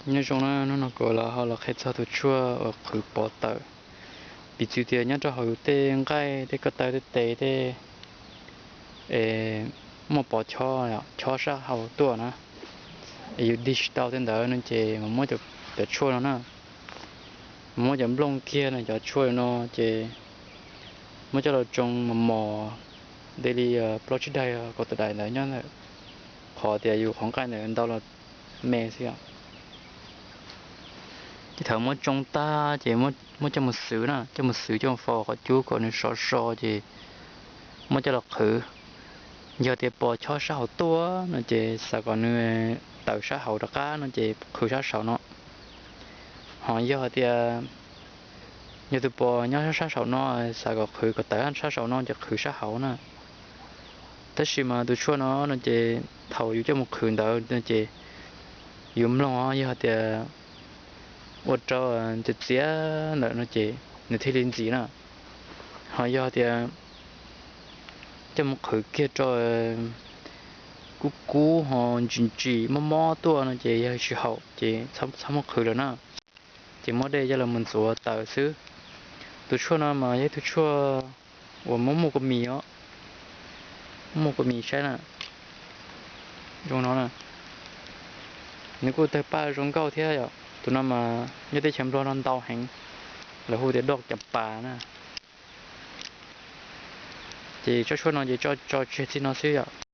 Nyob zoo na, hnub no kuv los ho los qhia txog tus tshuaj uas qhwv pov tawm. Piv txwv tias nyob rau hauv yus tej nqaij tej ko taw tej tes tej, es muaj pov chob, chob sab hauv tuaj na, es yus dig tsis tau tej ntawd no ces mas muab cov tshuaj no na, mas muab cov nplooj kiag no cov tshuaj no ces muab coj los tsoo mos mos, de li plaub tsib daim kaum tawm daim ntawd nyob ntawm qhov tias yus qhov nqaij ntawd ntau los me xwb os. Ces thaum muab tsoo tag ces muab coj mus xwv na, coj mus xwv coj mus faus qhov cub kom nws sov so ces muab coj los qhwv. Yog tias pos chob sab hauv tuaj no ces xav kom nws tawm sab hauv rov qab no ces qhwv sab saud no. Ho yog tias yog tus pos nyob sab saud no, xav kom qhwv kom tawm sab saud no ces qhwv sab hauv na. Tab sis mas tus tshuaj no no ces thaum yus coj mus qhwv ntawd no ces yus mloog yog tias ua rau txias txias ntawm no ces nws thiaj li ntxim na. Ho yog tias coj mus qhwv kiag rau kub kub ho ntsim ntsim mob mob tuaj no ces yog tsis haum ces txhob muab qhwv lawm na. Ces muab dej coj los mus ntxuav tawm xwb. Tus tshuaj no mas yog ib tug tshuaj uas muab muaj kua mis os, muaj kua mis saib na, zoo no na. Nws kuj tawg paj zoo nkauj thiab yom. Tus no mas nyob teb chaws Nplog no ntau heev, lawv hu tias doj cav pas na. Ces tsob tshuaj no ces tso tseg txij no xwb yom.